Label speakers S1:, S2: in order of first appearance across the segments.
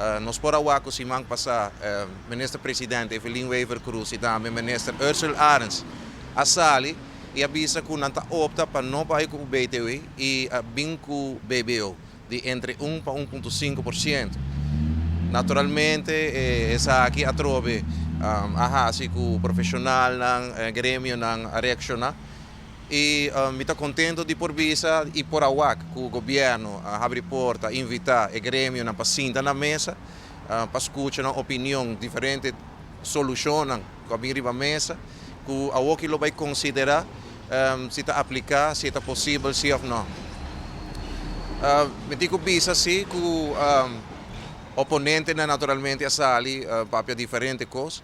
S1: Nos por a wak ku siman pasá Minister Presidente Evelyn Wever-Croes i tambe Minister Ursell Arends a sali i a bisa ku nan ta opta pa no bai ku BTW i a bin ku BBO di entre 1 pa 1.5%. Naturalmente esaki atrobe a hasi ku profeshonalnan, gremionan a reakshoná i mi ta kontentu di por bisa i por a wak ku gobièrnu a habri porta, invitá e gremionan pa sinta na mesa, pa skucha nan opinion, diferente solushonnan ku a bin riba mesa, ku awor lo bai konsiderá si ta apliká, si ta posibel, si òf no. Mi tin ku bisa si ku oponentenan naturalmente a sali papia diferente kos,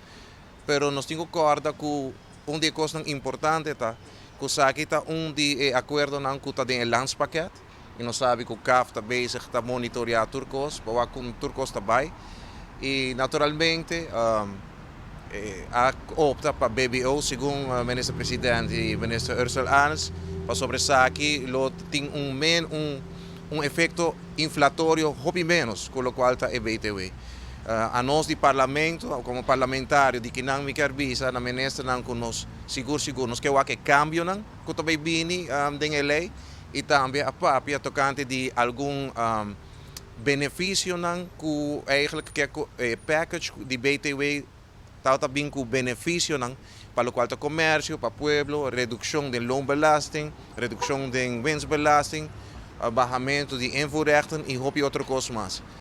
S1: pero nos tin ku kòrda ku un di e kosnan importante ta ku esaki ta un di e akuerdonan ku ta den e landspakket i nos sabi ku CAF ta bezig ta monitoreá tur kos pa wak kon tur kos ta bai i naturalmente a opta pa BBO, segun Minister Presidente i Minister Ursell Arends, pasobra esaki lo tin un men un un efekto inflatorio hopi ménos ku lokual ta e BTW. Anos di parlamento, komo parlamentario di kinan, mi kier bisa na ministernan ku nos sigur sigur nos ke wak e kambionan ku ta bai bini den e lei i tambe a papia tokante di algun benefisionan ku eigenlijk ke e package di BTW ta bin ku benefisionan pa lokual ta komersio, pa pueblo, redukshon di loonbelasting, redukshon di winstbelasting, bahamentu di invoerrechten i hopi otro kos mas.